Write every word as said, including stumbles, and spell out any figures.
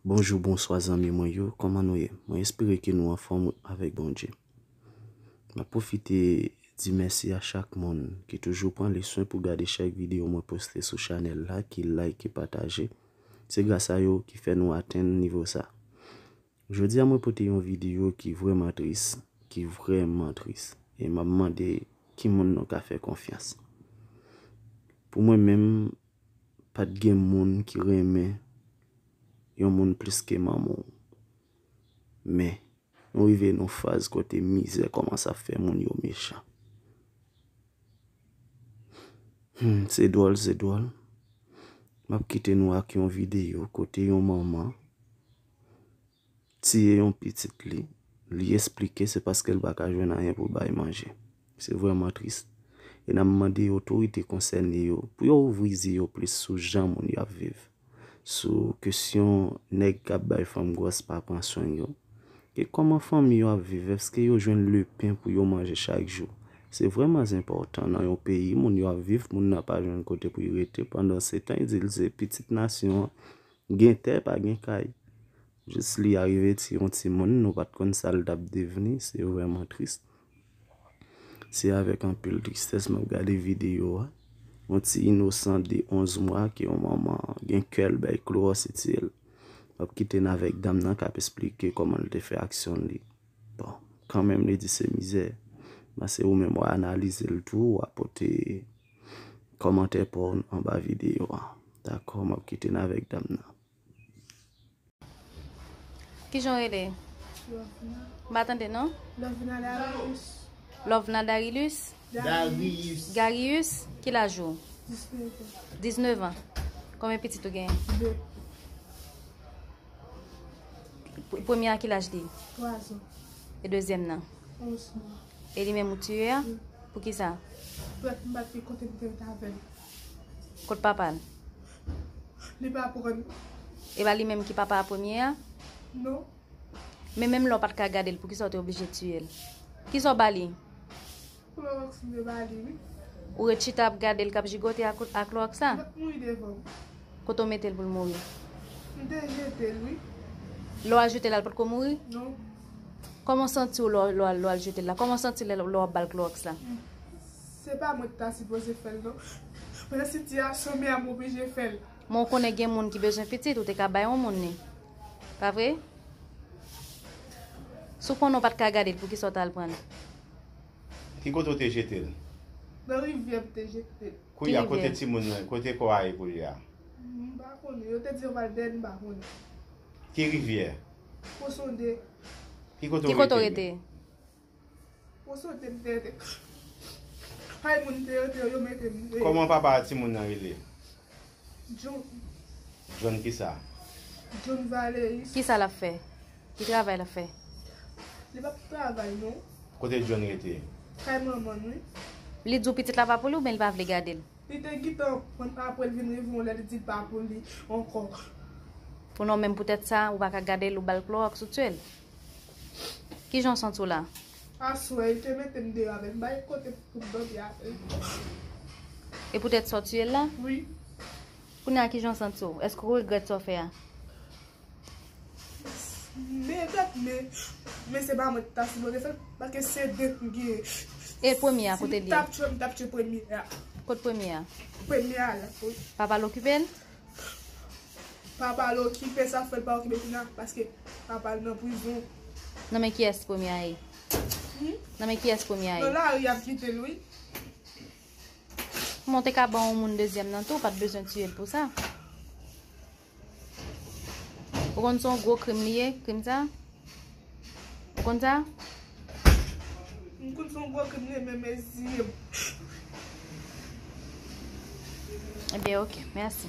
Bonjou, bonswa zanmi mwen yo, kòman nou ye? Mwen espere ke nou anfòm avèk Bondye. M ap pwofite di mèsi a chak moun ki toujou pran le swen pou gade chak videyo mwen poste sou chanèl la, ki like, ki pataje. Se gras a yo ki fè nou atenn nivo sa. Jodi a mwen pote yon videyo ki vrèman tris, ki vrèman tris. E m ap mande ki moun nou ka fè konfyans. Pou mwen menm, pa t gen moun ki renmen yon moun plis ke manman w. Men, nou rive nan yon faz kote mizè kòmanse ap fè moun yo mechan. Hmm, se dwòl, se dwòl. M ap kite nou ak yon videyo kote yon manman tiye yon pitit li. Li esplike se paske l pa ka jwenn anyen pou bay manje. Se vrèman tris. E n ap mande otorite konsène yo pou yo ouvri zye yo plis sou jan moun yo ap viv. Sou kesyon nèg k ap bay fanm gwòs pa pran swen yo. E kòman fanmi yo ap viv? Èske yo jwenn lepen pou yo manje chak jou? Se vrèman enpòtan nan yon peyi moun yo ap viv, moun nan pa jwenn kote pou y rete. Pandan se tan, y di l se pitit nasyon an. Gen tè, pa gen kay. Jis li arive tiye yon timoun, nou pa t konn sa l t ap devni, se vrèman tris. Se avèk anpil tristès m ap gade videyo a. Yon ti inosan de onz mwa ke yon manman gen kè l bay klowòks e tiye l. M ap kite n avèk dam nan k ap esplike kòman l te fè aksyon li. Bon, kanmenm li di se mizè. Panse ou menm w a analize l tou, w a pote kòmantè pa w anba videyo a. Dakò, m ap kite n avèk dam nan. Kijan w rele? Lovna. M pa tande non. Lovna Darius. Lovna Darilus? Darius. Darius. Ki laj ou? Diznèf an. Diznèf an. Konbyen pitit ou genyen? De. Pr-, premye a ki laj li? Twa zan. E dezyèm nan? Onz mwa. E li menm ou tiye a? Wi. Poukisa? Pèt m pa t gen kote m te ret avè l. Kot papa l? Li pa pran. E pa li menm ki papa a premye a? Non. Men menm lè w pa t ka gade l, poukisa w te oblije tiye l? Kisa w ba li? Klowòks m te ba li, wi. Ou ret chita ap gade l k ap jigote ak, ak klowòks la? L ap mouri devan m. Kote w mete l pou l mouri? M te jete l, wi. Lè w al jete l, l potko mouri? Non. Kòman w santi w lè w, lè w al, lè w al jete l la? Kòman w santi lè, lè w ap ba l klowòks la? Se pa mwen ki ta sipoze fè l, non. Men nan sitiyasyon m ye a, m oblije fè l. Men w konnen gen moun ki bezwen pitit, ou te ka bay yon moun li. Pa vre? Si w konnen w pa t ka gade l, poukisa w t al pran l? Ki kote w te jete l? Nan rivyè m te jete l. Kounye a, kote timoun nan, kote kò a ye kounye a? M pa konnen. Yo te di yo pral dèyè l, m pa konnen. Ki rivyè? Pwosonde. Ki kote w rete? Pwosonde m te rete. Kay moun te rete, yo mete m. Kòman papa a timoun nan rele? John. John kisa? John Valeris. Kisa l ap fè? Ki travay l ap fè? Li p ap travay, non. Kote John rete? Kay manman l, wi. Li di w pitit la pa pou li oubyen li pa vle gade l? Li te gentan pran apre l vin rive yon lè, li di l pa pou li ankò. Pou non, menm poutèt sa, ou pa ka gade l, ou ba l klowòks, ou tiye l. Kijan w santi w la? Aswè, li te mete m deyò avè l, m pa gen kote pou m dòmi avè l. E poutèt sa w tiye l la? Wi. Kounye a, kijan w santi w? Èske w regrèt sa w fè a? Men, gad, men, men se pa mwen ki ta sipoze fè l, paske se de m genyen. E premye a, kote li ye? Si m t ap tchwe, m t ap tchwe premye a. Kot premye a? Premye a la, wi. Papa l okipe l? Papa l okipe, sa fè l pa okipe kounye a, paske papa l nan prizon. Nan men kiyès premye a ye? Hmm? Nan men kiyès premye a ye? Nan lari y ap kite l, wi. Kòman w te ka ban yon moun dezyèm nan tou, ou pa t bezwen tiye l pou sa? Ou konn se yon gwo krim li ye, krim sa? Ou konn sa? M konn se yon gwo krim li ye, men mezi. Ebyen, oke, mèsi.